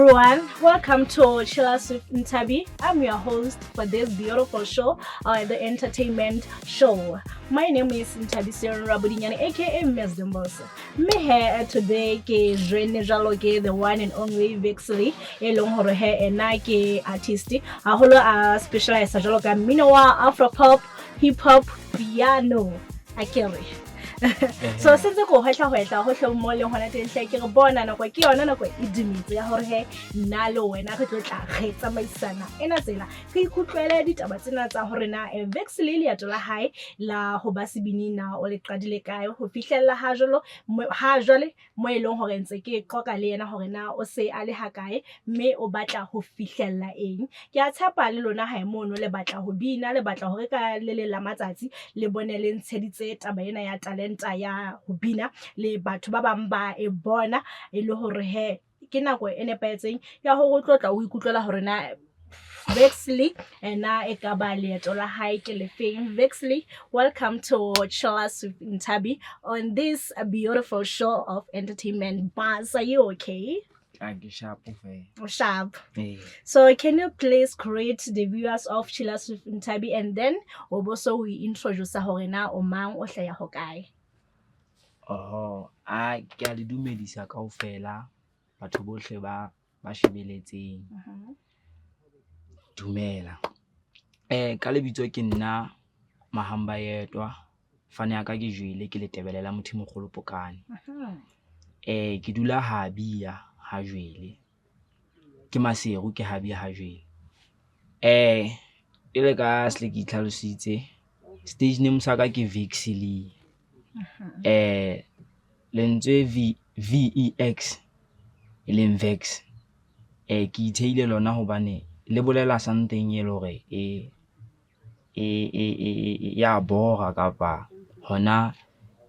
Everyone, welcome to Chillers with Ntabi. I'm your host for this beautiful show, the entertainment show. My name is Ntabi Rabodinyane, aka Ms. Dimbos. Me here today ke joine jwalo ke the one and only Vexley, e leng hore he ena ke artist haholo, a specialize jwalo ka mmino wa afro pop, hip hop, piano, akere? So sentse ko hwehla hwehla hohle mo leng hona teng hle, ke re bona nako ke yona, nako e dumetse ya hore he nna le wena re tlo tla re tsamaisana ena tsela, re ikutlwele ditaba tsena tsa hore na Vexley leeto la hae la ho ba sebini na o le qadile kae ho fihlella ha jwalo ha jwale mo e leng hore ntse ke qoqa le yena hore na o se a le hakae, mme o batla ho fihlella eng. Ke a tshepa le lona hae mono le batla ho bina, le batla hore ka le leng la matsatsi le bone le ntsheditse taba ena ya talenta ya ho bina le batho ba bang ba e bona, e le hore he ke nako e nepahetseng ya hore o tlo tla o ikutlwela hore na Vexley ena e ka ba leeto la hae ke lefeng. Vexley, welcome to Chillers with Ntabi on this beautiful show of entertainment buzz. Are you okay? A ke sharp fela. Sharp. Ee. So can you please greet the viewers of Chillers with Ntabi and then o bo so o introduce hore na o mang, o hlaya hokae? Oho, a ke a le dumedisa kaofela, batho bohle ba shebeletseng. Dumela. Ka lebitso ke nna Mahamba Yetwa. Fane ya ka ke Jwele, ke Letebele la motho e mogolo Pokane. Ke dula Habia ha Jwele. Ke Maseru, ke Habia ha Jwele. Pele ka se ke itlhalositse, stage name sa ka ke Vexley. Lentswe V VEX e leng Vex, ke ithehile lona hobane le bolela something e le hore e ya bora kapa hona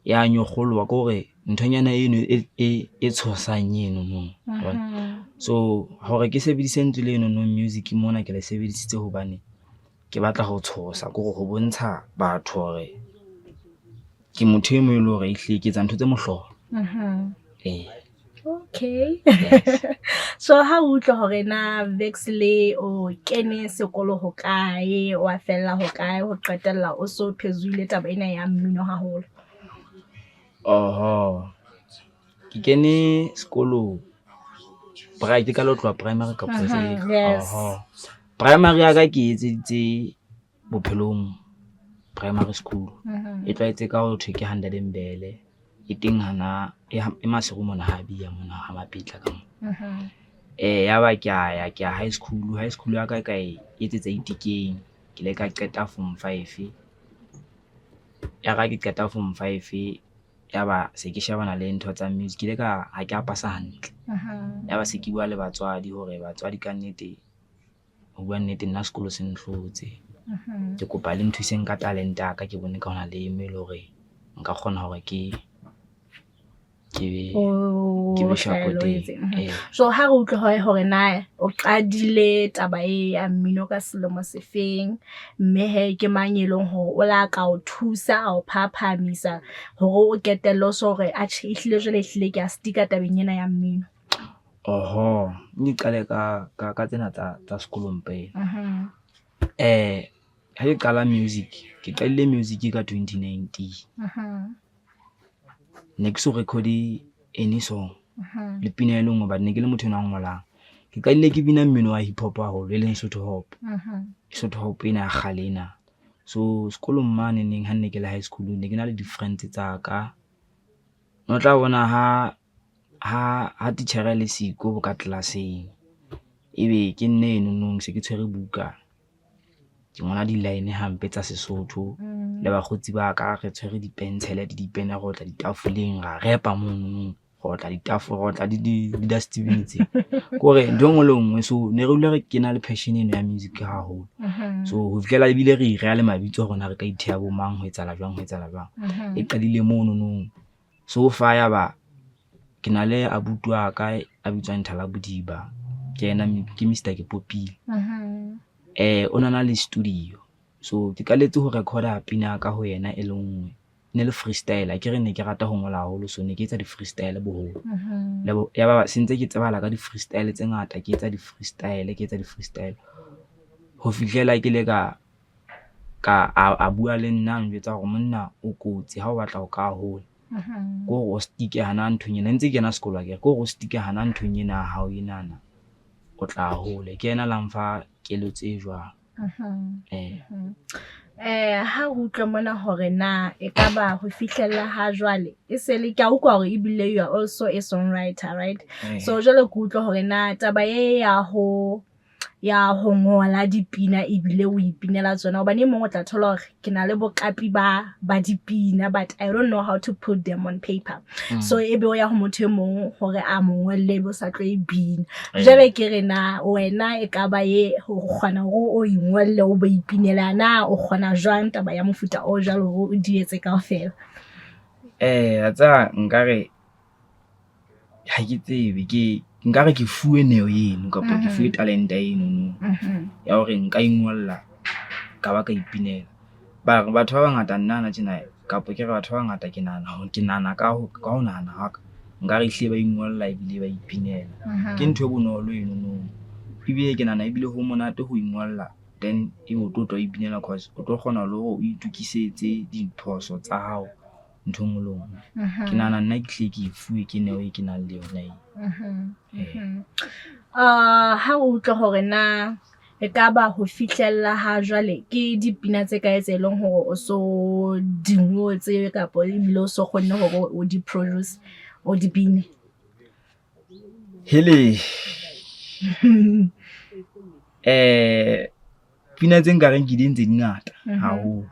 ya nyokgoloha, ke hore nthonyana eno e tshosang eno no. So hore ke sebedise lentswe leno no music mona, ke le sebedisitse hobane ke batla ho tshosa, ke hore ho bontsha batho hore ke motho e mong e le hore ehlile ke etsa ntho tse mohlolo. Ee. Okay. Yes. So ha o utlwa hore na Vexley o kene sekolo hokae, wa fella hokae, ho qetella o so phezuile taba ena ya mmino haholo? Oho, ke kene sekolo ke ka lo tloha primary kapa Yes. Oho. Primary ya ka ke etseditse Bophelong Primary School. E tlwaetse ka ho thwe ke Handadembele. E teng hana e Maseru mona, ha Bia mona ha Mapetla ka mo. Ya ba ke a ya, ke ya high school. High school ya ka ka e etsetsa Itekeng. Ke ile ka qeta form five. Ya re ha ke qeta form five, ya ba se ke shebana le ntho tsa music. Ke ile ka ha ke a pasa hantle. Ya ba se ke bua le batswadi hore batswadi, kannete, ho bua nnete, nna sekolo se nhlotse. Ke kopa le nthuseng ka talente ya ka, ke bone ka hona le mo e le hore nka kgona hore ke be sharp O teng. etse. Ee. So ha re utlwe hore na o qadile taba e ya mmino ka selemo sefeng, mme he ke mang e leng hore o la ka o thusa, a o phaphamisa hore o qetelle o so hore atjhe, ehlile jwale ehlile ke a stika tabeng ena ya mmino? Oho, ke qale ka tsena tsa sekolong pele. Ha ke qala music, ke qadile music ka 2019. Ne ke so record any song le pina e le nngwe, hobane ne ke le motho enwa a ngolang. Ke qadile ke bina mmino wa hip hop haholo, e leng Sotho hop. Sotho hop ena ya kgale ena. So sekolong mane neng ha nne ke le high school, ne ke na le di-friends tsa ka. No tla bona ha titjhere a le siko ka class-eng, ebe ke nna eno nong se ke tshwere buka, ke ngola di-line hampe tsa Sesotho le bakgotsi ba ka, re tshwere dipentshele le dipene, re otla ditafoleng, ra repa monono, re otla ditafole, re otla le di-dustbin tse. Ke hore ntho e nngwe le nngwe. So ne re dula re kena le passion eno ya music haholo. So ho fihlela ebile re ireha le mabitso a rona, re ka itheha bo mang, ho etsahala jwang, ho etsahala jwang. E qadile mono nong. So far ya ba ke na le abuti wa ka a bitswang Thala Bodiba. Ke yena ke Mister Ke Popile. O na na le studio. So ke qaletse ho record-a pina ya ka ho yena e le nngwe. Ne le freestyle akere ne ke rata ho ngola haholo, so ne ke etsa di-freestyle boholo. Ya ba se ntse ke tsebahala ka di-freestyle tse ngata, ke etsa di-freestyle ke etsa di-freestyle. Ho fihlela ke le ka a bua le nna a njwetsa hore monna o kotsi ha o batla ho ka hola. Ke hore o stick-e hana nthong ena, ntse ke kena sekolo akere. Ke hore o stick-e hana nthong ena ya hao enana o tla hole. Ke yena a la nfa keletso e jwalo. Ee. Ha re utlwe mona hore na ekaba ho fihlella ha jwale e se le, ke a utlwa hore ebile you are also a songwriter, right? So jwale ke utlwe hore na taba e ya ho ngola dipina ebile o ipinela tsona, hobane e mong o tla thola hore ke na le boqapi ba dipina, but I don't know how to put them on paper. So ebe o ya ho motho e mong hore a mo ngolle, ebe o sa tlo e bina. Jwale ke re na wena e ka ba ye ho kgona hore o ingolle, o bo ipinela, na o kgona jwang taba ya mofuta o jwalo hore o di etse kaofela? Wa tseba, nkare ha ke tsebe, ke nkare ke fuwe neo eno kapa ke fuwe talent-a enono ya hore nka ingolla ka ba ka ipinela. Ba re batho ba bangata nna hana tjena, kapa ke re batho ba bangata ke nahana ke nahana ka ho nahana hwa ka, nkare ehlile ba ingolla ebile ba ipinela. Ke ntho e bonolo enono ebile ke nahana ebile ho monate ho ingolla, then ebe o tlo tla o ipinela cause o tlo kgona le hore o itokisetse diphoso tsa hao ntho e nngwe le nngwe. Ke nahana nna ke hlile ke e fuwe ke neo e ke nang le yona eo. Ee. Ha o utlwa hore na ekaba ho fihlella ha jwale ke dipina tse kae tse leng hore o so di ngotse kapa ebile o so kgonne hore o di produce, o di bine? Hele, pina tse nkareng ke di entse di ngata haholo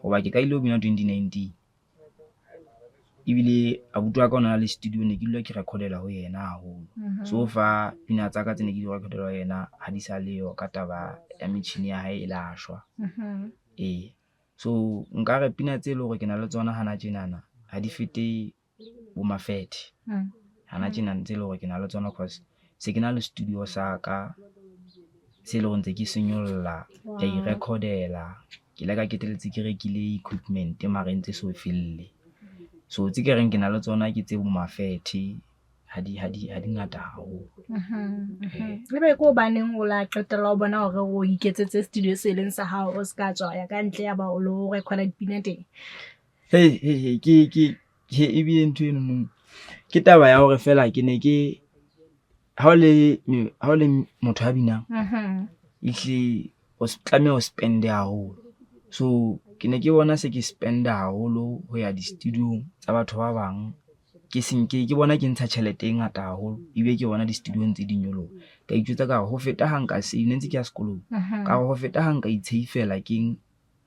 hoba ke qadile ho bina 2019. Ebile abuti wa ka o na le studio, ne ke dula ke record-ela ho yena haholo. So far pina tsa ka tse ne ke di record-ela ho yena ha di sa leyo ka taba ya metjhini ya hae e la shwa. Ee, so nkare pina tse leng hore ke na le tsona hana tjenana ha di fete bo mafethe. Hana tjena tse leng hore ke na le tsona cause se ke na le studio sa ka se leng hore ntse ke se nyolla, ke a i-record-ela. Ke ile ka qetelletse ke rekile equipment mara e ntse so felle. So tse ke reng ke na le tsona ke tse bo mafethe, ha di ngata haholo. Ebe ke hobaneng o la qetella o bona hore o iketsetse studio se leng sa hao, o ska tswa ya ka ntle ya ba o lo record-a dipina teng? Hey, hey, hey, ke ebile ntho eno ke taba ya hore feela ke ne ke ha o le motho a binang, ehlile o tlameha o spend-e haholo. So ke ne ke bona se ke spend-a haholo ho ya di-studio-ng tsa batho ba bang. Ke se nke ke bona ke ntsha tjhelete e ngata haholo ebile ke bona di-studio ntse di nyoloha. Ka itjwetsa ka hore ho feta ha nka ne ntse ke ya sekolong. Ka re ho feta ha nka itshehifela keng,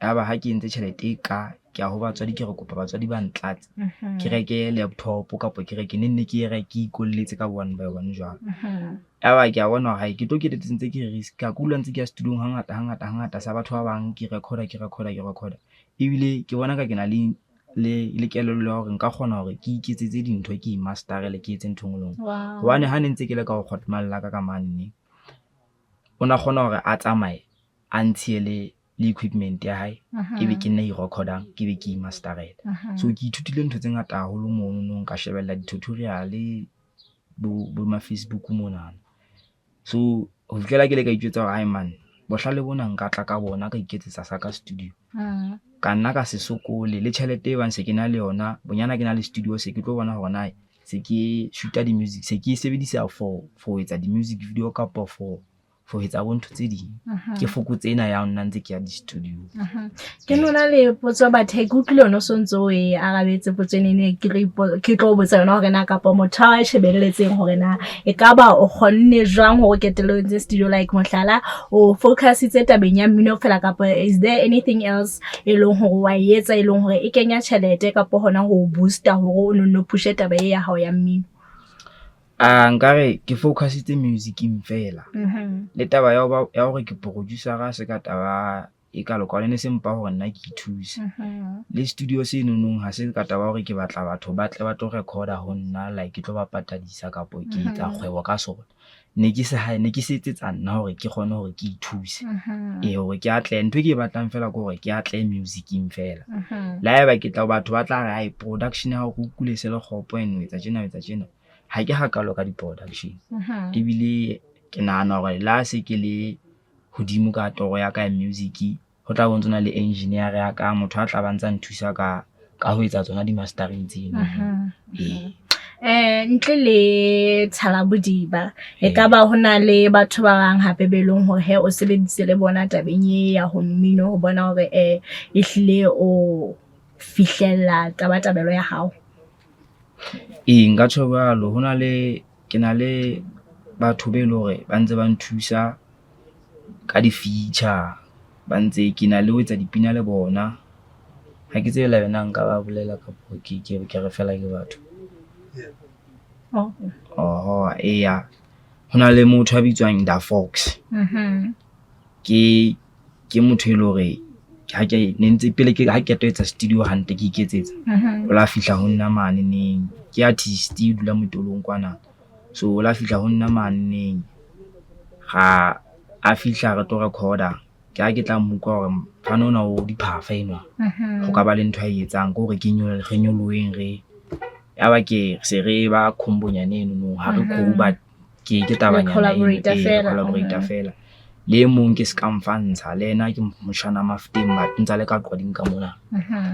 ya ba ha ke entse tjhelete e ka, ke ya ho batswadi, ke re kopa batswadi ba ntlatse ke reke laptop kapa ke reke nenne ke e ke ikolletse ka one by one jwalo. Ya ba ke a bona hore hai ke tlo qetelletse ntse ke risk-a, ke dula ntse ke ya studio-ng hangata hangata hangata sa batho ba bang, ke record-a ke record-a ke record-a. Ebile ke bona ka ke na le kelello ya hore nka kgona hore ke iketsetse dintho, ke i-master-ele, ke etse ntho e nngwe le e nngwe. Hobane ha ne ntse ke le ka ho la ka ka mane, o na kgona hore a tsamaye a ntshiele le equipment ya hae, ebe ke nna i-record-ang, ke be ke i-master-ela. So ke ithutile ntho tse ngata haholo monono, ka shebella di-tutorial bo ma Facebook monana. So ho fihlela ke ile ka itjwetsa hore ae man, bohlale bona nka tla ka bona ka iketsetsa sa ka studio. Ka nna ka se sokole le tjhelete e bang se ke na le yona bonyane ha ke na le studio, se ke tlo bona hore na se ke shoot-a di-music, se ke e sebedisa for ho etsa di-music video kapa for ho etsa bo ntho tse ding. Ke fokotse ena ya ho nna ntse ke ya di-studio. Ke nona le potso bathe ke utlwile ono so ntso o e arabetse potso ene ne ke tlo botsa yona hore na kapa motho a shebelletseng hore na ekaba o kgonne jwang hore o qetelle o entse studio, like mohlala o focusitse tabeng ya mmino fela kapa is there anything else e leng hore wa e etsa e leng hore e kenya tjhelete kapa hona ho booster hore o nonno push-e taba e ya hao ya mmino? Ah, nkare ke focusitse music-ing fela. Le taba ya ho ba ya hore ke producer-a se ka taba e kalo ka ne se mpa hore nna ke ithuse. Le studio senonong ha se ka taba ya hore ke batla batho ba tle ba tlo record-a ho nna like ke tlo ba patadisa kapo ke etsa kgwebo ka sona. Ne ke se ne ke se etsetsa nna hore ke kgone hore ke ithuse. Ee, hore ke atlehe. Ntho e ke e batlang feela ke hore ke atlehe music-ing feela. Le haeba ke tla batho ba tla re hai production ya hao re utlwile se le kgopo and o etsa tjena o etsa tjena. Ha ke hakalo ka di-production. Ebile ke nahana hore le ha se ke le hodimo ka toro ya ka ya music, ho tla bo ntso na le engineer ya ka, motho a tla ba ntsa nthusa ka ho etsa tsona di-mastering tseno. Ee. Ntle le Thalabodiba, e ka ba hona le batho ba bang hape be leng hore he o sebeditse le bona tabeng e ya ho mmino ho bona hore ehlile o fihlella tabatabelo ya hao? Ee, nka tjho jwalo. Ho na le, ke na le batho be leng hore ba ntse ba nthusa ka di-feature, ba ntse ke na le ho etsa dipina le bona. Ha ke tsebe le na nka ba bolela kapo ke re feela ke batho. Oho, eya. Ho na le motho a bitswang Da Fox. Ke motho e leng hore ha ke ne ntse pele ke ha ke qeta ho etsa studio hantle, ke iketsetsa. O la fihla ho nna mane neng. Ke artist e dula Metolong kwana. So o la fihla ho nna mane neng. Ra a fihla re tlo record-a. Ke ha ke tla mo utlwa hore mfana ona o diphafa enwa. Ho ka ba le ntho ae etsang ke hore ke re nyoloheng re ya ba ke se re ba combo-nyana eno ha re crew but ke tabanyana collaborate ee, fela. Collaborate fela. Le e mong ke ska mfantsha le yena ke motjhana Mafeteng but ntsa le ka Qwading ka mona.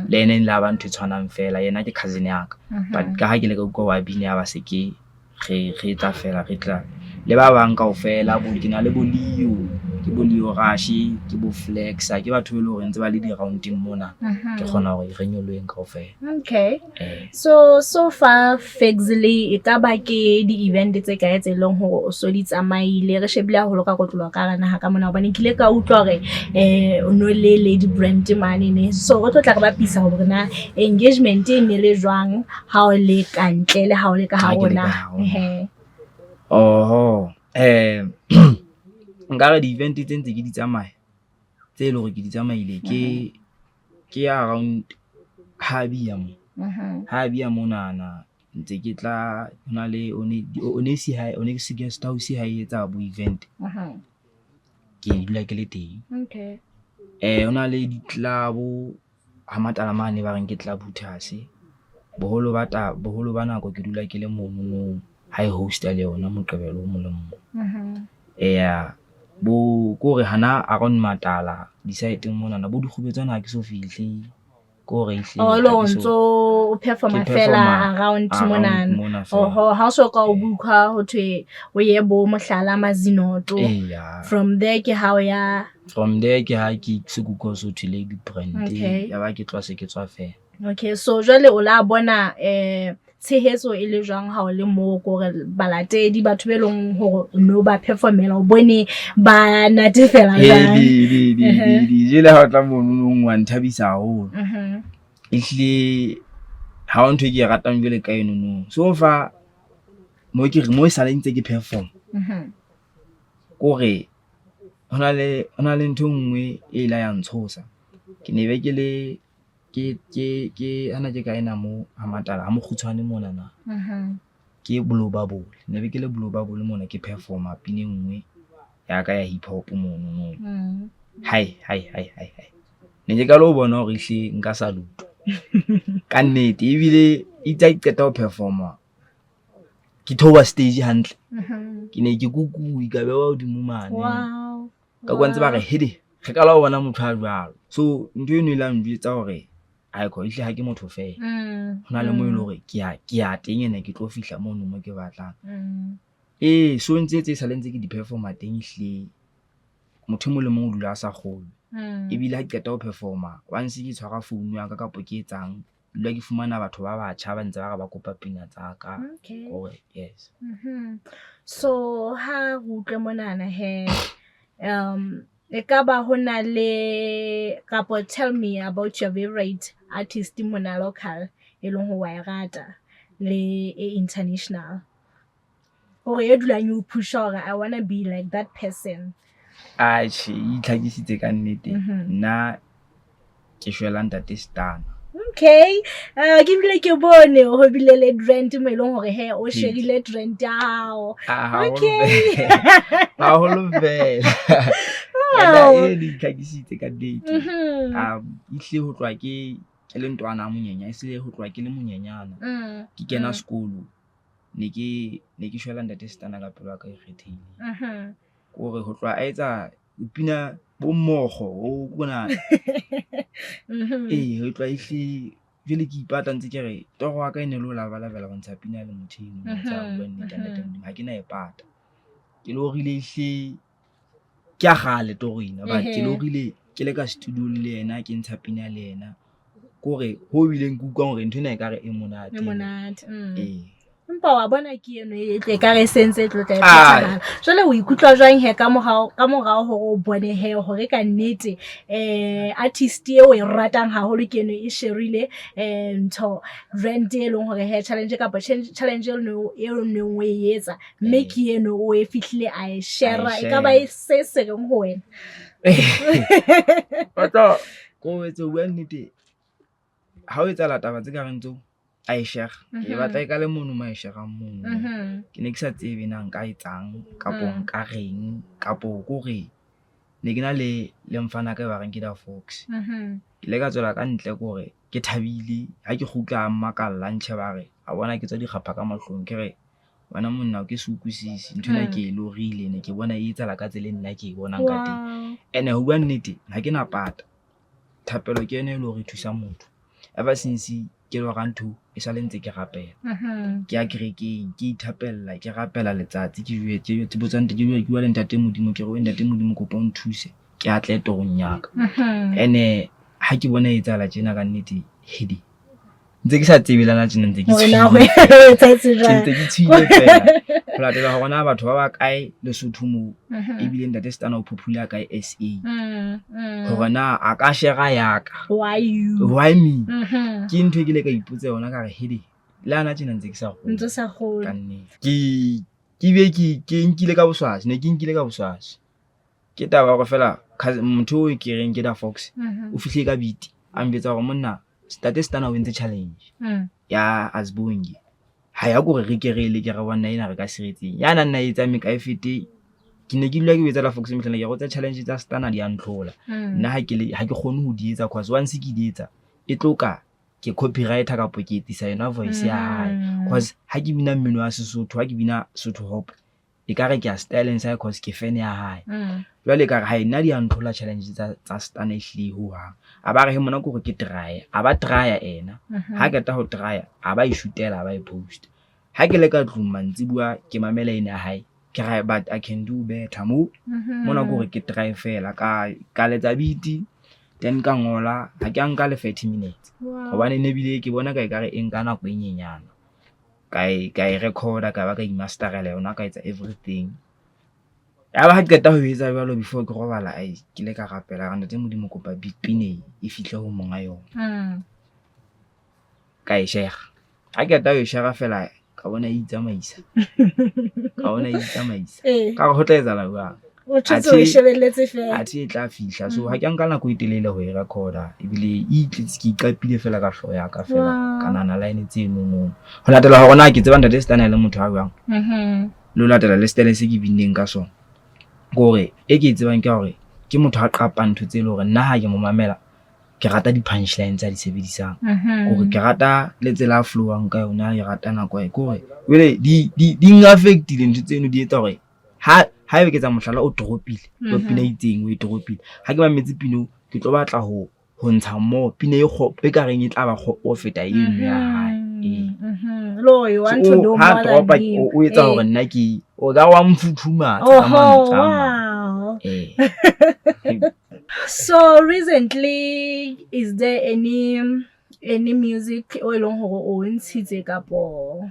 Le yena e la ba ntho e tshwanang fela, yena ke cousin ya ka. But ka ha ke le ka utlwa wa bina ya ba se ke re tla fela re tla le ba bang kaofela bo ke na le bo Leo, ke bo Leo Rush, ke bo Flexa, ke batho be leng hore ntse ba le di-round-eng mona. Ke kgona hore re nyoloheng kaofela. Okay. Eh. So far Fexly e ka ba ke di-event tse kae tse leng hore o so di tsamaile, re shebile haholo ka kotloloho ka hara naha ka mona, hobane ke ile ka utlwa hore o no le Lady Brand mane ne. So re tlo tla re bapisa hore na engagement e ne le jwang ha o le ka ntle le ha o le ka Ha hare ke ho le ka naha. hare ho naha. Ehe. Oho, nka re di-event tse ntse ke di tsamaya tse leng hore ke di tsamaile ke around Habia mo. Habia monana ntse ke tla hona le Onesi ha Onesi Guest House ha e etsa bo event. Ke dula ke le teng. Hona le di-club ha Matala mane ba reng ke Club Hooters. Boholo ba nako ke dula ke le mono ha e host-a le yona Moqebelo o mong le mong. Eya bo ko hore hana around Matala di-side monana bo Dikgubetswana ha ke so fihle. Ke hore ehlile Oh, le ha hore ke so ntso o perform-a ke fela perform-a around around monana. mona fela. Oho, ha o so ka o book-a ho thwe o ye bo mohlala Mazinoto. Eya. From there ke ha o ya From there ke ha ke se ke utlwa so thwe Lady Brand. Okay. Ya ba ke tloha se ke tswa fela. Okay, so jwale o la bona tshehetso e le jwang ha o le moo, ko hore balatedi batho be leng hore no ba performela o bone ba natefela jwang? Di jele ha o tla mono wa nthabisa haholo. Ehlile ha ho ntho e ke e ratang jwale ka eno no. So far mo ke re mo e sale ntse ke perform. Kore hona le ntho e nngwe e la ya ntshosa. Ke ne be ke le ke hana ke kae na mo ha Matala ha mokgutshwane mona na. Ke Blue Bubble. Ne be ke le Blue Bubble mona ke perform-a pina e nngwe ya ka ya hip hop mono no. Hai hai hai hai hai. Ne ke qala ho bona hore ehlile nka salute. Ka nnete ebile itse ha ke qeta ho perform-a ke theoha stage hantle. Ke ne ke kukuwe ka bewa hodimo mane. Wow. Ka kwa ntse ba re hede re qala ho bona motho a jwalo. So ntho eno e la njwetsa hore aekho ehlile ha ke motho fela. Hona le mo e leng hore ke ya teng ene ke tlo fihla mono mo ke batlang. Ee, so ntse tse sale ntse ke di perform-a teng ehlile motho e mong le mong o dula a sa kgolwe. Ebile ha ke qeta ho perform-a once ke tshwara phone ya ka kapo ke etsang, dula ke fumana batho ba batjha ba ntse ba re ba kopa pina tsa ka. Hore yes. So ha re utlwe monana he e ka ba hona le kapo tell me about your favorite artist mona local e leng hore wa e rata le e international. Hore e dulang e o push-a hore I wanna be like that person. Atjhe, e itlhakisitse ka nnete. Nna ke shwela ntate Stana. Okay, ke bile ke bone ho bile le trend mo e leng hore he o sherile trend ya hao. Okay. Haholo fela. Ena e le itlhakisitse ka nnete. A ihle ho tloha ke le ntwana a monyenya, e se ho tloha ke le monyenyana. Ke kena sekolo. Ne ke shwela ntate Stana ka pelo ya ka e kgethehileng. Kore ho tloha a etsa pina bo mokgo o kona. Ee, ho tloha ehlile jwale ke ipata ntse ke re toro wa ka e ne le ho labalabela ho ntsha pina le motho eno tsa ho bua nnete ntate Modimo ha ke na e pata. Ke lorile ehlile ke ya kgale toro ena, but ke lorile ke le ka studio le yena, ke ntsha pina le yena. Kore ho bileng ke utlwang hore ntho ena ekare e monate. E monate. Ee. Empa wa bona ke eno e tle ekare e sentse e tlo tla e phethahala. Jwale o ikutlwa jwang he ka morao hore o bone he hore ka nnete artist eo e ratang haholo ke eno e sherile ntho rent e leng hore he challenge kapa challenge eo neng o e etsa, mme ke eno o e fihlile a e share, e ka ba e se se reng ho wena? Otlo ko etsa bua nnete, ha o etsahala taba tse kareng tseo, a e share. Ke batla e ka le mono ma e sharang mono. Ke ne ke sa tsebe na nka etsang kapo nka reng kapo kore ne ke na le mfana ka e ba reng ke da Fox. Ke ile ka tswela ka ntle kore ke thabile ha ke kgutla a mmakalla a ntjheba a re a bona ke tswa dikgapha ka mahlong, ke re wena monna o ke se utlwisise ntho ena ke e lorile, ne ke bona e etsahala ka tsela e nna ke e bonang ka teng. Ene ho bua nnete ha ke na pata. Thapelo ke yona e leng hore e thusa motho. Ever since ke lora ntho e sale ntse ke rapela. Ke ya kerekeng, ke ithapella, ke rapela letsatsi, ke jwetse ke botsa ke bua le ntate Modimo, ke re we ntate Modimo kopa o nthuse ke atle torong ya ka. Ene ha ke bona e etsahala tjena ka nnete, hede. Ntse ke sa tsebe le hana tjena ntse ke tshohile. Ntse ke tshohile fela. Ho latela hore na batho ba ba kae Lesotho moo, ebile ntate Stana o popular kae SA. Hore na a ka share ya ka. Why you? Why me? Ke ntho e ke ile ka ipotsa yona ka re hede. Le hana tjena ntse ke sa kgolwe. Ntse sa kgolwe. Ka nnete. Ke be ke nkile ka boswaswi, ne ke nkile ka boswaswi. Ke taba ya hore fela motho o ke reng ke da Fox, o fihlile ka beat, a njwetsa hore monna Ntate Stana o entse challenge ya Asbongi. Ha ya kore re ke re leke re bona ena re ka siretseng. Ya nang na etsa me ka e fete. Ke ne ke dula ke etsa la Fox mehlana ke re tsa challenge tsa Stana di a ntlhola. Nna ha ke le ha ke kgone ho di etsa cause once ke di etsa e tlo ka ke copywriter kapo ke etsisa yona voice ya hae. Cause ha ke bina mmino wa Sesotho, ha ke bina Sotho hop, ekare ke a styleng sa cause ke fan ya hae. Jwale ekare ha nna di a ntlhola challenge tsa Stana ehlile hohang. A ba re he mona ke hore ke try, a ba try ena. Ha qeta ho try, a ba e shootela, a ba e post. Ha ke le ka tlung mantsibuya ke mamela ena ya hae, ke re but I can do better mo. Mona ke hore ke try fela ka letsa beat, then ka ngola, ha ke a nka le 30 minutes. Hobane ne bile ke bona ka ekare e nka nako e nyenyana. Ka e record-a, ka ba ka i-master-ela yona, ka etsa everything. Ya ba ha ke qeta ho etsa jwalo before ke robala, ai ke ile ka rapela ka ntate Modimo kopa pina e fihle ho monga yona. Ka e share. Ha ke qeta ho e share fela ka bona e itsamaisa. Ka bona e itsamaisa. Ka re ho tla etsahala jwang? O tshwetse o e shebelletse fela. Athe e tla fihla. So ha ke a nka nako e telele ho e record-a, ebile e itletse ke iqapile fela ka hlooho ya ka fela. Ka nahana line tseno moo. Ho latela hore na ke tseba ntate Stana e le motho a jwang. Le ho latela le style se ke binneng ka sona. Ke hore e ke e tsebang ke hore ke motho a qapang ntho tse leng hore nna ha ke mo mamela ke rata di-punchline tsa di sebedisang. Hore ke rata le tsela a flow-ang ka yona, ke rata nako e. Ke hore jwale di n-affect-ile ntho tseno, di etsa hore ha ebe ke etsa mohlala o drop-ile, o pina e itseng o e drop-ile. Ha ke mametse pina eo, ke tlo batla ho ntsha more pina e e ka reng e tla ba kgopo ho feta eno ya hae. Ee. Lo, you want to do Ha more than drop-a, him. o etsa hore nna ke o ka wa mfuthumatsa ka mantswe a mang. Wow. Ee. So recently, is there any music o e leng hore o ntshitse kapo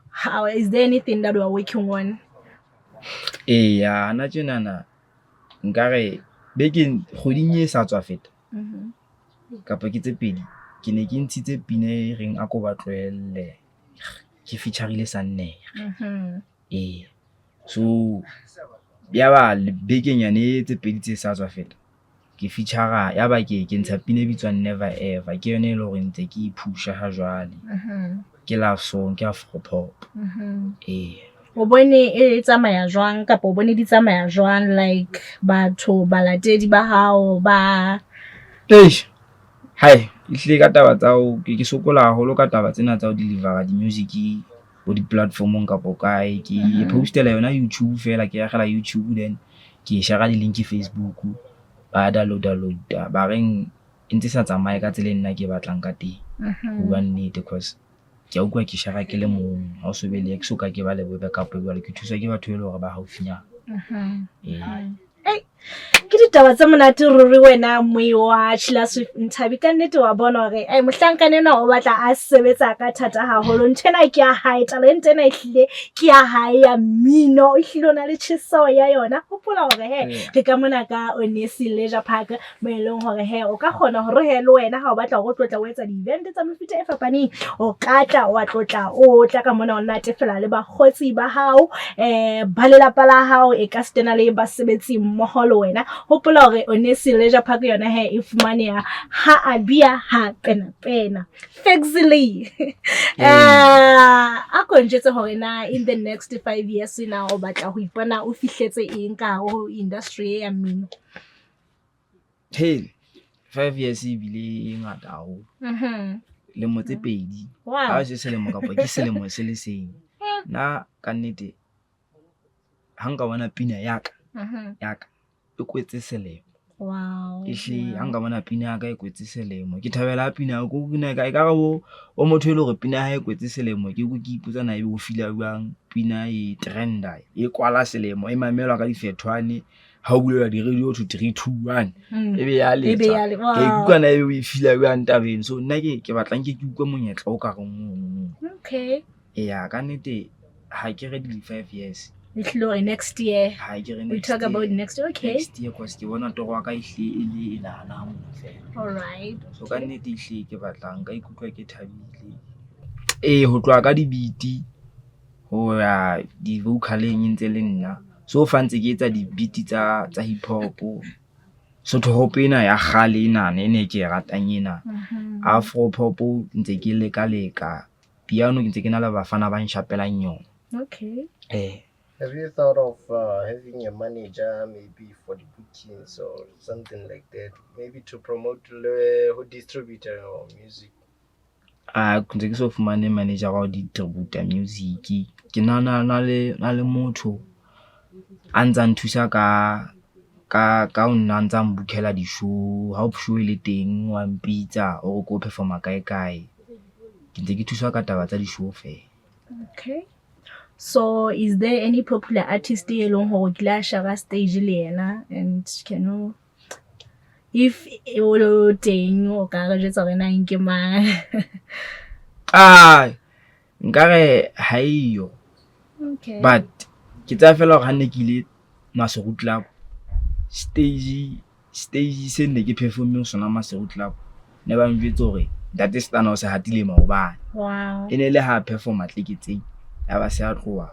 how is there anything that you are working on? Eya, hana tjenana nkare bekeng kgweding e sa tswa feta kapa ke tse pedi, ke ne ke ntshitse pina e reng a ko ba tlohelle, ke feature-ile Sannere. Ee. So Ya ba bekenyane tse pedi tse sa tswa feta ke feature-ra ya ba ke ntsha pina e bitswang Never Ever. Ke yona e leng hore ntse ke e push-a ha jwale. Ke love song, ke afro pop. Ee. O bone e tsamaya jwang kapa o bone di tsamaya jwang, like batho, balatedi ba hao ba? Eish, hai ehlile ka taba tsa ho ke sokola haholo ka taba tsena tsa ho deliver-a di-music bo di-platform-ong kapa kae. Ke postela yona YouTube feela, ke akgela YouTube, then ke share-ra di-link Facebook. Ba download-a ba reng e ntse sa tsamaye ka tsela e nna ke batlang ka teng. Ho bua nnete, cause ke a utlwa ke share-ra ke le mong. Ha o so be le, ha ke soka ke ba le bo backup jwale, ke thuswa ke batho e leng hore ba haufinyana. Ee. Ke ditaba tse monate ruri wena moi wa Chilla Swift Nthabi. Ka nnete wa bona hore ai mohlankana enwa o batla a sebetsa ka thata haholo. Nthwena ke ya hae, talente ena ehlile ke ya hae ya mmino, ehlile o na le tjheseho ya yona. Hopola hore he re ka mona ka Onesi Leisure Park, mo e leng hore he o ka kgona hore he le wena ha o batla hore o tlotla o etsa di-event tsa mefuta e fapaneng, o ka tla wa tlotla o tla ka mona o natefela le bakgotsi ba hao, ba lelapa la hao, e ka sitana le basebetsi mmoho le wena. Hopola hore Onesi Leisure Park yona he e fumaneha ha a bia ha pena pena Fexily. A ko njwetse hore na in the next 5 years na o batla ho ipona o fihletse eng ka hare ho industry ya mmino? Hey, 5 years ebile e ngata haholo. Lemo tse pedi. Ha se selemo kapa ke selemo se le seng. Nna ka nnete ha nka bona pina ya ka, ya ka e kwetse selemo. Ehlile ha nka bona pina ya ka e kwetse selemo. Ke thabela ha pina ko pina e ka re o motho e le hore pina ya hae e kwetse selemo, ke ke ipotsa na ebe o feel-a jwang pina e trend-a e kwala selemo, e mamelwa ka difethwane. Ha o bulela di-radio ho thwe 3 2 1, ebe ya letsa. Ke ikutlwa na ebe o e feel-a jwang tabeng. So nna ke batla nke ke utlwe monyetla o ka reng ono. Okay. Eya, ka nnete ha ke re di 5 years. Ehlile hore next year. Ha ke re We next talk year. about next year. Okay. Next year, cause ke bona toro ya ka ehlile e le e nahana fela. All right. So ka nnete ehlile ke batla nka ikutlwa ke thabile. Ee, ho tloha ka di-beat ho ya di-vocal-eng e ntse le nna. So fa ntse ke etsa di-beat tsa hip hop. Sotho hop ena ya kgale enana e ne ke e ratang ena. Afro pop ntse ke leka leka. Piano ke ntse ke na le bafana ba nshapelang yona. Okay. Have you thought of having a manager maybe for the bookings or something like that? Maybe to promote le ho distribute your music? Ah, ntse ke so fumane manager wa ho distribute music. Ke na le motho a ntsa nthusa ka ho nna ntsa mbukhela di-show. Ha show e le teng wa mpitsa hore ko perform-a kae kae. Ke ntse ke thuswa ka taba tsa di-show feela. Okay. So is there any popular artist e leng hore o kile a share stage le yena, and can you, if o le teng, o ka re jwetsa hore na ke mang? Ah, nkare ha eyo. Okay. But ke tsaya fela hore ha ne ke ile Maseru Club, stage se ne ke perform-e ho sona Maseru Club, ne ba njwetse hore Ntate Stunna o se hatile maobane. Wow. E ne le ha perform-a Tleketseng, ya ba se a tloha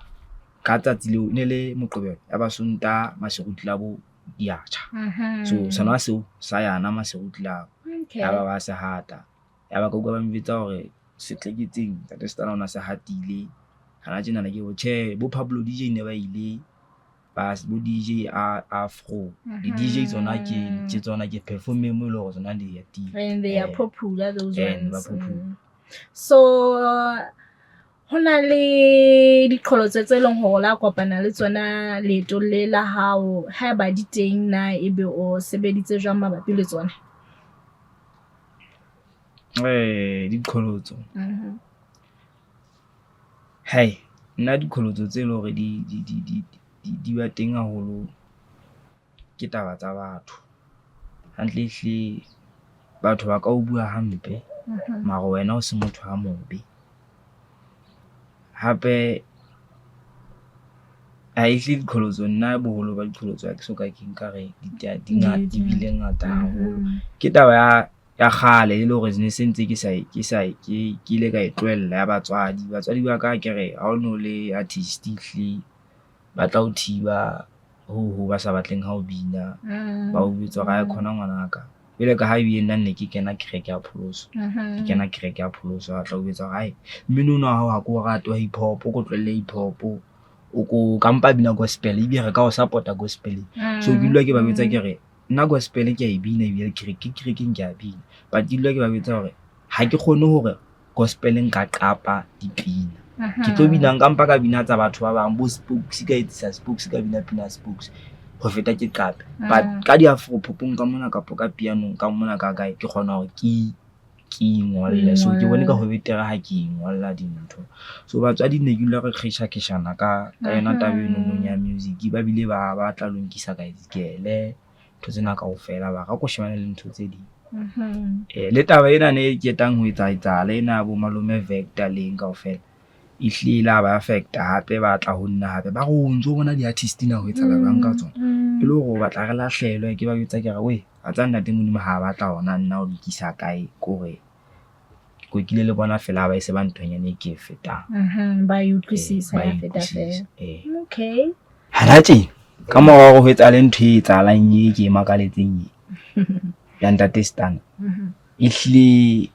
ka tsatsi leo, e ne le Moqebelo, ya ba Sontaha Maseru Club di a tjha. So sona seo sa yana Maseru Club. Okay. Ya ba ba se hata. Ya ba ka utlwa ba njwetsa hore Setleketseng Ntate Stunna o na se hatile. Hana tjenana ke bo tjhe, bo Pablo DJ ne ba ile ba bo DJ Afro. Di DJ tsona ke tsona ke perform-e mo e leng hore tsona di hatile. And they are popular, those And ba ones. popular. So ho na le diqholotso tse leng hore la kopana le tsona leetong le la hao, haeba di teng na ebe o sebeditse jwang mabapi le tsona? Diqholotso. Hai, nna diqholotso tse leng hore di ba teng haholo ke taba tsa batho. Hantle hle batho ba ka o bua hampe, mara wena o se motho a mobe. Hape ha ehlile diqholotso, nna boholo ba diqholotso ha ke soka ke nkare di bile ngata haholo. Ke taba ya kgale e le hore ne se ntse ke sa ke sa ke ile ka e tlohella ya batswadi. Batswadi ba ka akere ha o no le artist ehlile ba tla o thiba. Ho ba sa batleng ha o bina, ba o jwetsa hore aikhona ngwanaka. Jwale ka ha ebile nna ne ke kena kereke ya pholoso, ke kena kereke ya pholoso, a tla o jwetsa hore hai mmino ona wa hao ha ke o rate wa hip hop, o ko tlohelle hip hop. O ko ka mpa bina gospel ebile re ka o support-a gospel-eng. So ke dula ke ba jwetsa ke re nna gospel ke a e bina ebile ke kerekeng ke a bina. But ke dula ke ba jwetsa hore ha ke kgone hore gospel nka qapa dipina. Ke tlo bina nka mpa ka bina tsa batho ba bang bo Spokes, ka etsisa Spokes, ka bina pina ya Spokes ho feta ke qape. But ka di-afro pop-ong ka mona kapa ka piano-ng ka mona ka kae ke kgona hore ke ingolle. So ke bone ka ho betere ha ke ingolla dintho. So batswadi ne ke dula re kgesha-kgeshana ka yona taba eno ya music. Ba bile ba batla lo nkisa baesekele, ntho tsena kaofela ba re a ko shebane le ntho tse ding. Le taba ena ne e qetang ho etsa-etsahala ena ya bo malome Vector le eng kaofela, ehlile e la ba affect-a hape ba tla ho nna hape ba re o ntso bona di-artist na ho etsahala jwang ka tsona. E le hore o batla re lahlehelwe, ke ba jwetsa ke re weh wa tseba ntate Modimo ha batla hona nna o nkisa kae kore ke kwekile le bona feela ba e se ba nthonyana e ke e fetang. Ba e utlwisisa ya feta feela. Okay. Hana tje ka mora hore ho etsahale ntho e etsahalang e ke e makaletseng e ya ntate Stunna, ehlile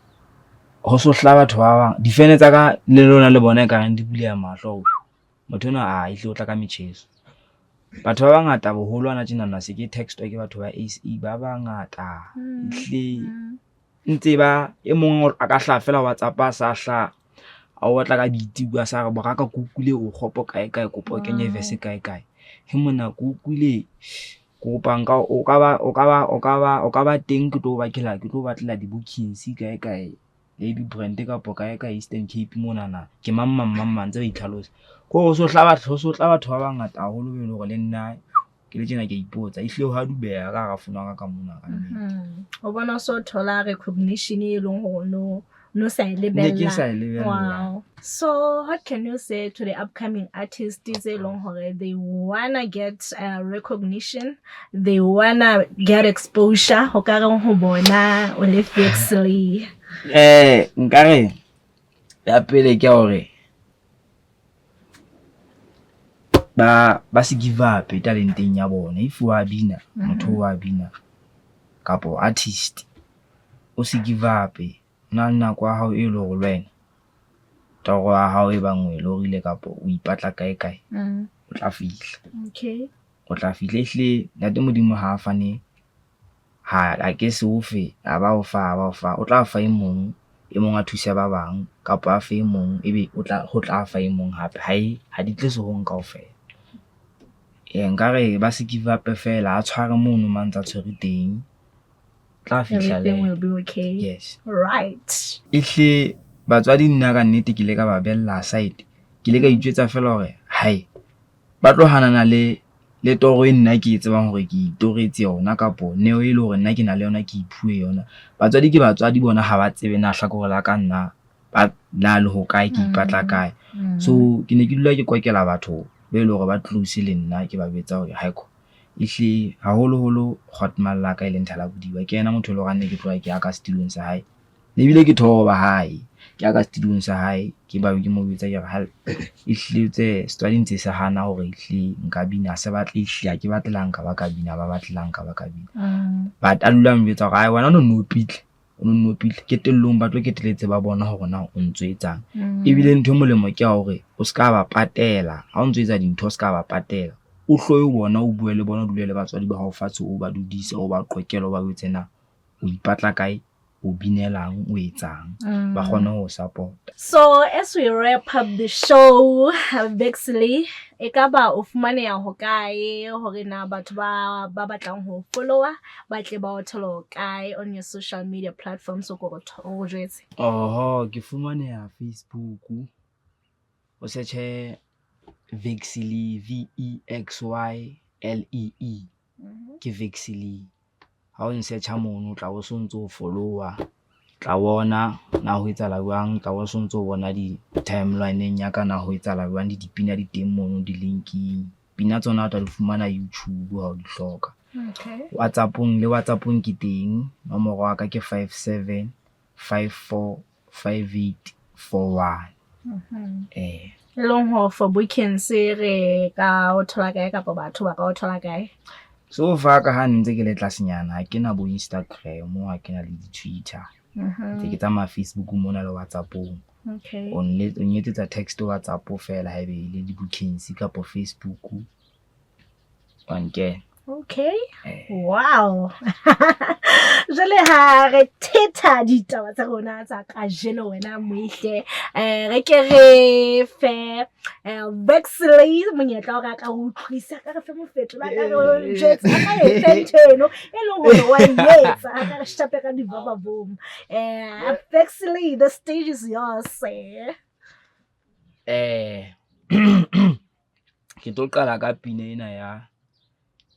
ho so hlaha batho ba bang difene tsa ka le lona le bona ekareng di buleha mahlo hore motho enwa a ehlile o tla ka metjheso. Batho ba bangata boholo hana tjenana se ke text-wa ke batho ba A_C ba bangata. Ehlile ntse ba e mong a ka hlaha feela WhatsApp a sa hlaha a o otla ka beat a sa re moraka ke utlwile o kgopo kae kae kopa o kenye verse kae kae. He monna ke utlwile kopa nka o ka ba o ka ba o ka ba o ka ba teng ke tlo bakela ke tlo batlela di-bookings kae kae Lady Brand kapa kae kae Eastern Cape monana. Ke mang mang mang mang ntse ba itlhalosa. Ko ho so hlaha batho ho so tla batho ba bangata haholo be le hore le nna ke le tjena ke a ipotsa ehlile ho a dubeha ka hara fono ya ka ka mona ka nnete. O bona o so thola recognition e leng hore no sa e Ne ke sa e lebella. Wow. So what can you say to the upcoming artists tse leng hore they wanna get recognition, they wanna get exposure, ho ka reng ho bona o le Vexylee? Nkare ya pele ke hore ba se give up talenteng ya bona. If wa bina, motho wa bina kapo artist o se give up. Hona le nako ya hao e leng hore le wena toro ya hao e bang o e lorile kapo o ipatla kae kae, o tla fihla. Okay. O tla fihla ehlile ntate Modimo ha a fane ha a ke se o fe, a ba o fa, a ba o fa. O tla fa e mong, e mong a thuse ba bang kapa a fe e mong ebe o tla ho tla fa e mong hape. Ha e ha di tle sehong kaofela. Nkare ba se give up feela, a tshware mono mo a ntsa tshwere teng. Tla fihla le Everything will be okay. Yes. Right. Ehlile batswadi nna ka nnete ke ile ka ba bella aside. Ke ile ka itjwetsa feela hore hai ba tlo hanana le toro e nna ke e tsebang hore ke itoretse yona kapo neo e le hore nna ke na le yona ke iphuwe yona. Batswadi ke batswadi bona ha ba tsebe na hlakore la ka nna ba na le hokae ke ipatla kae. So ke ne ke dula ke kwakela batho be leng hore ba close le nna ke ba jwetsa hore haeko ehlile haholoholo kgotmang la ka e leng Thala Bodiba ke yena motho e leng hore ha ne ke tloha ke ya ka setulong sa hae. Ebile ke thoba hae ke ya ka setulong sa hae ke ba ke mo jwetsa ke re ha ehlile tse setswadi ntse se hana hore ehlile nka bina ha se batle ehlile ha ke batle le ha nka ba ka bina ba batle le ha nka ba ka bina. But a dula a njwetsa hore wena o no nno o pitle, o no nno o pitle. Qetellong ba tlo qetelletse ba bona hore na o ntso etsang. Ebile ntho e molemo ke ya hore o ska ba patela ha o ntso etsa dintho o ska ba patela. O hloye bona, o bue le bona, o dule le batswadi ba hao fatshe, o ba dudise, o ba qoqele, o ba jwetse na o ipatla kae, o binelang, o etsang. Ba kgone ho support-a. So as we wrap up the show, Vexylee, e ka ba o fumaneha hokae hore na batho ba ba batlang ho follower ba tle ba o thole hokae on your social media platforms o ko o jwetse? Oho, ke fumaneha Facebook, o search-e Vexylee, V E X Y L E E, ke Vexylee. Ha o nsearch-a mono o tla bo so ntso o follower, tla bona na ho etsahala jwang, tla bo so ntso bona di-timeline-eng ya ka na ho etsahala jwang le dipina di teng mono di-link-ing. Pina tsona o tla di fumana YouTube ha o di hloka. Okay. WhatsApp-ong le WhatsApp-ong ke teng, nomoro ya ka ke 57 54 58 41. Eh. E leng hore for bookings re ka o thola kae kapa batho ba ka o thola kae? So far ka ha ntse ke le tlasenyana, ha ke na bo Instagram, ha ke na le di-Twitter. Ntse ke tsamaya Facebook mona le WhatsApp-ong. Okay. O nletsetsa text WhatsApp feela haebe e le di-bookings kapa Facebook. Wa nkena. Okay. Eh. Wow. Jwale ha re thetha ditaba tsa rona tsa kajeno wena Moihle, re ke re fe Vexley monyetla hore a ka re utlwisa, a ka re fe mofetola, a ka re jwetsa, a ka re fe ntho eno e leng hore wa e etsa, a ka re shape ka di-baba boom. Vexley, the stage is yours. Ke tlo qala ka pina ena ya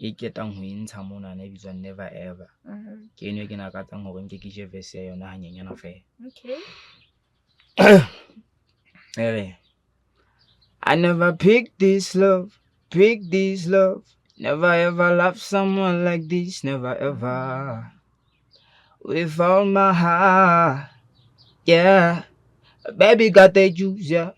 e ketang ho e ntsha monana e bitswang Never Ever. Ke eno e ke nakatsang hore nke ke je verse ya yona hanyenyana feela. Okay. Ere, I never picked this love, pick this love. Never ever love someone like this, never ever. With all my heart, yeah. Baby got the juice, yeah.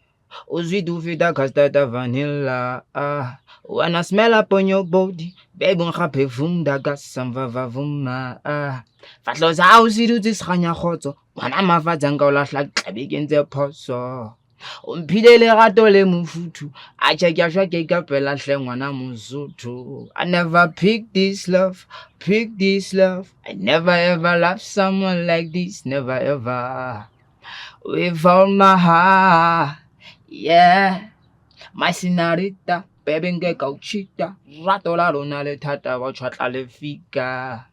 Sweet to fit that custard vanilla. Ah. When I smell up on your body, baby, nka perfume da gas vuma. Ah. Fahlo tsa hao se dutse se kganya kgotso. Ngwana mafatshe a nka o lahla ke tlabe ke entse phoso. O mphile lerato le mofuthu. Atjhe ke a shwa ke ikapela hle ngwana Mosotho. I never pick this love, pick this love. I never ever love someone like this, never ever. With all my heart, yeah. My senorita, baby nke ka o cheat-a. Rato la rona le thata ba tjhwatla le fika.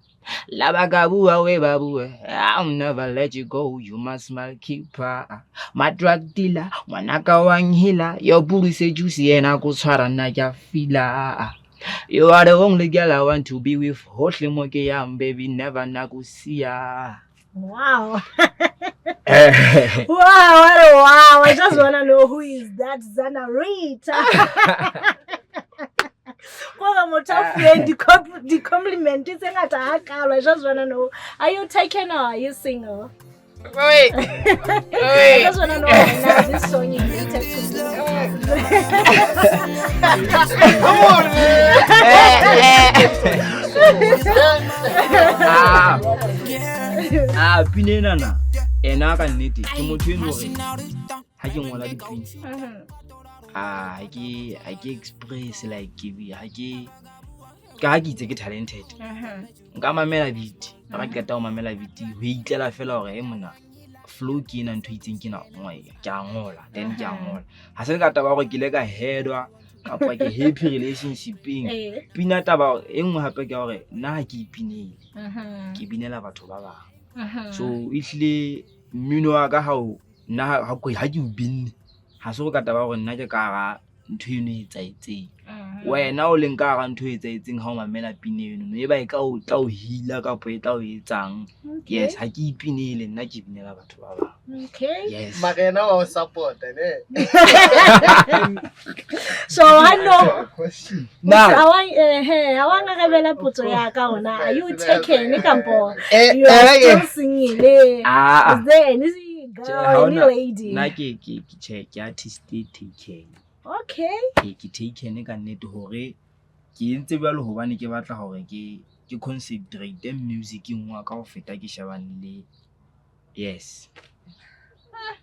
La ba ka bua we ba bue, I'll never let you go. You my smile keeper, my drug dealer. Ngwanaka wa nhila, your booty se juicy yena ko tshwara nna ke a feel-a. You are the only girl I want to be with. Hohle mo ke yang, baby, never na go siya. Wow. Wow, what a wow. I just want to know who is that Zanarita. Kore motho a fuweng di-compliment tse ngata hakalo. I just want to know, are you taken or are you single? Wait. I just want to know right now this song is related to me. Come on, man. Ah, pina ena na ena ka nnete ke motho eno hore ha ke ngola dipina, ah, ha ke express like ke ha ke ka ha ke itse ke talented, nka mamela beat, ha ke qeta ho mamela beat ho itlela fela hore e mona flow ke ena, ntho e itseng ke na ke a ngola, then ke a ngola. Ha se le ka taba ya hore ke ile ka headwa kapa ke happy relationship-eng. Pina taba e nngwe hape ke ya hore nna ha ke ipinele, ke binela batho ba bang. So ehlile mmino wa ka ha o nna ha ke o binne, ha se ho ka taba ya hore nna ke ka hara ntho eno e etsahetseng. Wena o leng ka hara ntho e etsahetseng, ha o mamela pina eno e ba e ka o tla o heal-a kapa e tla o etsang. Yes, ha ke ipinele nna, ke binela batho ba bang. Yes. Mara yena wa o support-a, ne? So I know Question. Now ha wa ngarabela potso ya ka hona, are you taken kampo you are still single? Ah. Is there any Tjhe, girl, ha any hona- lady? Nna ke tjhe, ke artist e taken. Ke taken ka nnete hore ke entse jwalo hobane ke batla hore ke concentrate musiceng wa ka ho feta ke shebane le, yes,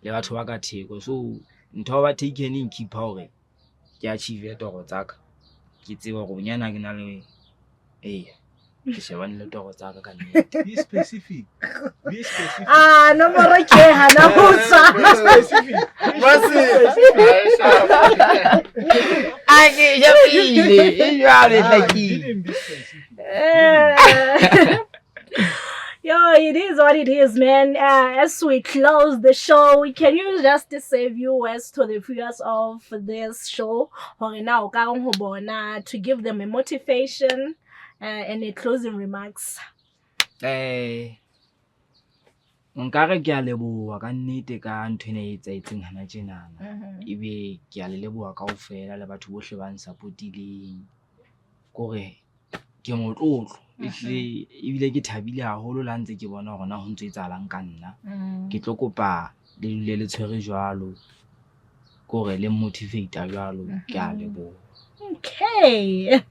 le batho ba ka theko. So ntho ya ho ba taken e nkeep-a hore ke achieve toro tsa ka, ke tsebe hore bonyane ha ke na le, eya, ke shebane le toro tsa ka ka nnete. Be specific. Be specific. Ah, nomoro ke hana ho tswa. Be specific. Masi. A ke shapile e jwalo, e Ah, you hlakile. didn't be specific. Yo, it is what it is, man. As we close the show, can you just say few words to the viewers of this show? Hore na o ka reng ho bona, to give them a motivation and a closing remarks. Nkare ke a leboha ka nnete ka ntho ena e etsahetseng hana tjenana. Ebe ke a le leboha kaofela le batho bohle ba n-support-ileng. Kore ke motlotlo ehlile, ebile ke thabile haholo le ha ntse ke bona hore na ho ntso etsahalang ka nna. Ke tlo kopa le dule le tshwere jwalo. Kore le motivate jwalo, ke a leboha. Okay.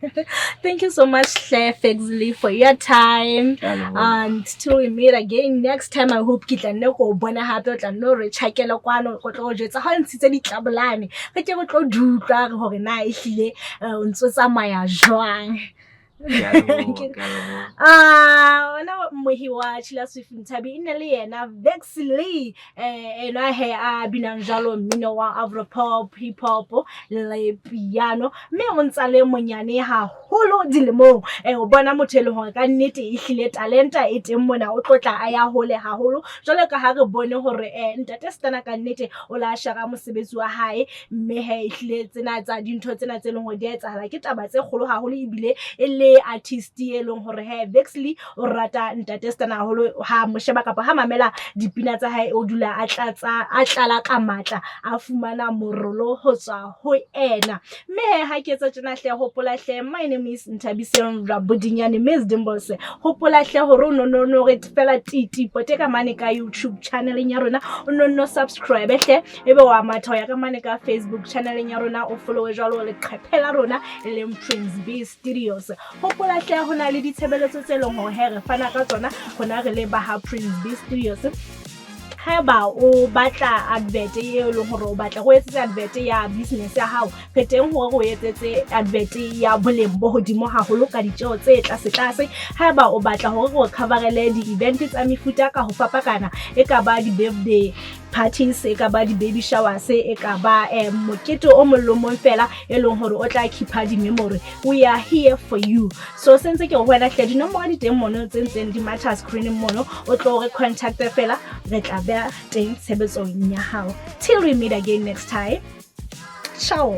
Thank you so much, Hle Fexley, for your time. Ke a leboha. And till we meet again next time, I hope ke tla nne ko o bona hape, o tla nne o re tjhakele kwano, o tlo o jwetsa ha o ntshitse ditlabolane. Re ke re tlo di utlwa re hore na ehlile o ntso tsamaya jwang. Ke a leboha, ke a leboha. Ah, ona mohi wa Chila Swift Nthabi e ne le yena Vexley, ena he a binang jwalo mmino wa Afro pop, hip hop le piano, mme o ntsa le monyane haholo dilemong. O bona motho e leng hore ka nnete e hlile talenta e teng mona, o tlo tla a ya hole haholo jwalo ka ha re bone hore ntate Stana ka nnete o la shera mosebetsi wa hae, mme he e hlile tsena tsa dintho tsena tse leng hore di a etsahala ke taba tse kgolo haholo, ebile e le artist e leng hore he Vexley o rata ntate Stana haholo, ha mo sheba kapa ha mamela dipina tsa hae, o dula a tlatsa a tlala ka matla, a fumana morolo ho tswa ho ena. Mme he ha ke etsa tjena hle, hopola hle, my name is Nthabiseng Rabodinyane, Miss Dimples. Hopola hle hore o no no no re fela titi pote ka mane ka YouTube channeleng ya rona, o no no subscribe hle, ebe wa matha ho ya ka mane ka Facebook channeleng ya rona, o follow jwalo leqephe la rona e leng Prince B Studios. Hopola hle ho na le ditshebeletso tse leng hore he re fana ka tsona rona re le ba ha Prince B Studios. Haeba o batla advert e leng hore o batla go etsetse advert ya business ya hao, re teng hore re o etsetse advert ya boleng bo hodimo haholo ka ditjeho tse tlase tlase. Haeba o batla hore re o coverele di-event tsa mefuta ka ho fapakana, e ka ba di-birthday parties, e ka ba di-baby showers, e ka ba mokete o mong le o mong fela e leng hore o tla keepa di-memory, we are here for you. So sentse ke ho wena hle, dinomoro di teng mono tse ntseng di matha screening mono, o tlo re contacte fela, re tla beha teng tshebetsong ya hao. Till we meet again next time, ciao.